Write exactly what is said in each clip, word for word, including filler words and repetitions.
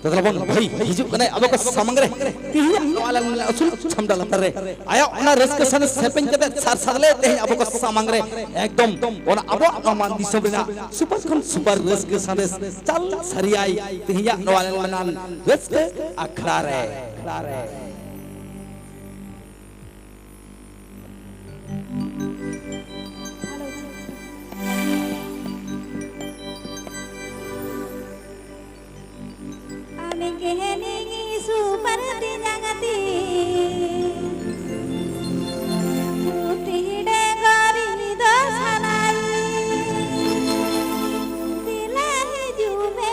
ᱫᱟᱫᱟ ᱵᱚᱱ ᱵᱷᱟᱹᱭ ᱦᱤᱡᱩᱜ ᱠᱟᱱᱟᱭ ᱟᱵᱚ ᱠᱚ ᱥᱟᱢᱟᱝ ᱨᱮ᱾ ᱛᱮᱦᱮᱧᱟᱜ ᱱᱚᱣᱟ ᱟᱞᱟᱝ ᱟᱹᱥᱩᱞ ᱪᱷᱟᱢᱰᱟ ᱞᱟᱛᱟᱨ ᱨᱮ ᱟᱭᱟᱜ ᱚᱱᱟ ᱨᱟᱹᱥᱠᱟᱹ ᱥᱟᱱᱮᱥ ᱥᱮᱨᱮᱧ ᱠᱟᱛᱮ ᱥᱟᱨ ᱥᱟᱫᱽᱞᱮ ᱛᱮᱦᱮᱧ ᱟᱵᱚ ᱠᱚ ᱥᱟᱢᱟᱝ ᱨᱮ ᱮᱠᱫᱚᱢ ᱚᱱᱟ ᱟᱵᱚᱣᱟᱜ ᱱᱚᱣᱟ ᱢᱟᱱ ᱫᱤᱥᱚᱢ ᱨᱮᱱᱟᱜ ᱥᱩᱯᱟᱨ ᱠᱷᱚᱱ ᱥᱩᱯᱟᱨ ᱨᱟᱹᱥᱠᱟᱹ ᱥᱟᱸᱫᱮᱥ ᱪᱟᱞ ᱥᱟᱹᱨᱤᱭᱟᱭ ᱛᱮᱦᱮᱧᱟᱜ ᱱᱚᱣᱟ ᱞᱮᱱᱟᱱ ᱨᱟᱹᱥᱠᱟᱹ ᱟᱠᱷᱲᱟ ᱨᱮ᱾ ᱟᱢ ᱜᱮ ᱱᱤᱜᱤ ᱥᱩᱯᱟᱨ ᱛᱤᱧᱟᱝ ᱛᱤ, ᱯᱩᱛᱤ ᱰᱮᱸᱜᱚᱨᱤ ᱫᱚ ᱥᱟᱱᱟᱭ᱾ ᱫᱮᱞᱟ ᱦᱤᱡᱩᱜ ᱢᱮ,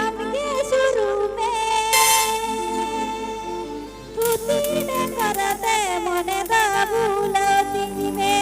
ᱟᱢ ᱜᱮ ᱥᱩᱨᱩᱜ ᱢᱮ᱾ ᱯᱩᱛᱤ ᱰᱮᱸᱜᱚᱨ ᱛᱮ ᱢᱚᱱᱮ ᱫᱚ ᱵᱷᱩᱞᱟᱹᱣ ᱛᱤᱧ ᱢᱮ᱾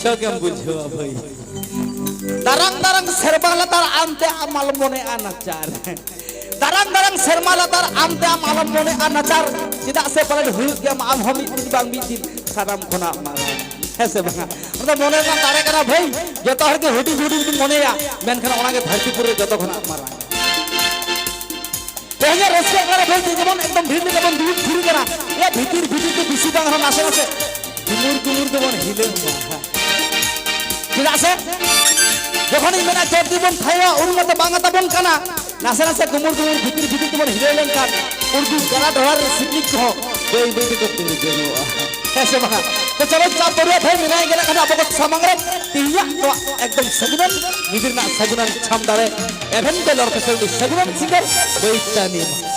ᱪᱚ ᱜᱮᱢ ᱵᱩᱡᱷᱟᱹᱣᱟ ᱵᱷᱟᱹᱭ᱾ ᱫᱟᱨᱟᱝ ᱫᱟᱨᱟᱝ ᱥᱮᱨᱢᱟ ᱞᱟᱛᱟᱨ ᱟᱢᱛᱮ ᱟᱢ ᱟᱞᱚᱢ ᱢᱚᱱᱮᱜᱼᱟ ᱱᱟᱪᱟᱨ᱾ ᱫᱟᱨᱟᱝ ᱫᱟᱨᱟᱝ ᱥᱮᱨᱢᱟ ᱞᱟᱛᱟᱨ ᱟᱢᱛᱮ ᱟᱢ ᱟᱞᱚᱢ ᱢᱚᱱᱮᱜᱼᱟ ᱱᱟᱪᱟᱨ᱾ ᱪᱮᱫᱟᱜ ᱥᱮ ᱯᱟᱞᱮᱱ ᱦᱩᱭᱩᱜ ᱜᱮᱭᱟᱢ ᱟᱢ ᱦᱚᱸ ᱢᱤᱫ ᱫᱤᱱ ᱵᱟᱝ ᱢᱤᱫ ᱫᱤᱱ ᱥᱟᱱᱟᱢ ᱠᱷᱚᱱᱟᱜ ᱢᱟᱨᱟᱝ᱾ ᱦᱮᱸ ᱥᱮ ᱵᱟᱝᱟ? ᱚᱱᱟ ᱫᱚ ᱢᱚᱱᱮ ᱨᱮᱱᱟᱜ ᱫᱟᱲᱮ ᱠᱟᱱᱟ ᱵᱷᱟᱹᱭ᱾ ᱡᱚᱛᱚ ᱦᱚᱲ ᱜᱮ ᱦᱩᱰᱤᱧ ᱦᱩᱰᱤᱧ ᱵᱚᱱ ᱢᱚᱱᱮᱭᱟ, ᱢᱮᱱᱠᱷᱟᱱ ᱚᱱᱟ ᱜᱮ ᱫᱷᱟᱹᱨᱛᱤ ᱯᱩᱨᱤ ᱨᱮ ᱡᱚᱛᱚ ᱠᱷᱚᱱᱟᱜ ᱢᱟᱨᱟᱝ᱾ ᱛᱮᱦᱮᱧᱟᱜ ᱨᱟᱹᱥᱠᱟᱹ ᱟᱠᱷᱲᱟ ᱨᱮ ᱵᱷᱟᱹᱭ ᱡᱮᱢᱚᱱ ᱮᱠᱫᱚᱢ ᱵᱷᱤᱲ ᱞᱮᱠᱟ ᱵᱚᱱ ᱫᱩᱲᱩᱵ ᱛᱷᱤᱨ ᱠᱟᱱᱟ, ᱮ ᱵᱷᱤᱛᱤᱨ ᱵᱷᱤᱛᱤᱨ ᱛᱮ ᱵᱮᱥᱤ ᱵᱟᱝ ᱨᱮᱦᱚᱸ ᱱᱟᱥᱮ ᱱᱟᱥᱮ ᱜᱩᱢᱩᱨ ᱜᱩᱢᱩᱨ ᱫᱚᱵᱚᱱ ᱦᱤᱞᱟᱹᱣ ᱢᱟ᱾ ᱪᱮᱫᱟᱜ ᱥᱮ ᱡᱚᱠᱷᱚᱱᱤᱧ ᱢᱮᱱᱟ ᱪᱚᱴ ᱨᱮᱵᱚᱱ ᱛᱷᱟᱭᱚᱜᱼᱟ, ᱩᱱ ᱢᱟᱛᱚ ᱵᱟᱝ ᱟᱛᱟᱵᱚᱱ ᱠᱟᱱᱟ᱾ ᱱᱟᱥᱮ ᱱᱟᱥᱮ ᱜᱩᱢᱩᱨ ᱜᱩᱢᱩᱨ ᱵᱷᱤᱛᱤᱨ ᱵᱷᱤᱛᱤᱨ ᱛᱮᱵᱚᱱ ᱦᱤᱞᱟᱹᱣ ᱞᱮᱱᱠᱷᱟᱱ ᱩᱱᱠᱩ ᱜᱟᱰᱟ ᱰᱚᱵᱷᱟᱜ ᱨᱮ ᱥᱤᱠᱲᱤᱡ ᱠᱚᱦᱚᱸ ᱵᱟᱹᱭ ᱵᱟᱹᱭ ᱛᱮᱠᱚ ᱫᱟᱹᱲ ᱡᱟᱹᱨᱩᱲᱚᱜᱼᱟ᱾ ᱦᱮᱸ ᱥᱮ ᱵᱟᱝ? ᱛᱚ ᱪᱚᱞᱚ ᱪᱟᱯ ᱯᱟᱹᱨᱣᱟᱹ ᱵᱷᱟᱹᱭ ᱢᱮᱱᱟᱭ ᱜᱮ ᱱᱟᱜ ᱠᱷᱟᱱ ᱟᱵᱚ ᱠᱚ ᱥᱟᱢᱟᱝ ᱨᱮ ᱛᱮᱦᱮᱧᱟᱜ ᱱᱚᱣᱟ ᱮᱠᱫᱚᱢ ᱥᱟᱹᱜᱩᱱᱟᱱ ᱧᱤᱫᱟᱹ ᱨᱮᱱᱟᱜ ᱥᱟᱹᱜᱩᱱᱟᱱ ᱪᱷᱟᱢ ᱫᱟᱲᱮ ᱮᱵᱷᱮᱱ ᱛᱮ ᱞᱚᱲ ᱠᱟᱛᱮ ᱩᱱᱤ ᱥᱟᱹᱜᱩᱱᱟᱱ ᱥᱤᱝᱜᱟᱨ ᱵᱟᱹᱭ ᱛᱟᱹᱱᱤ ᱢᱟ᱾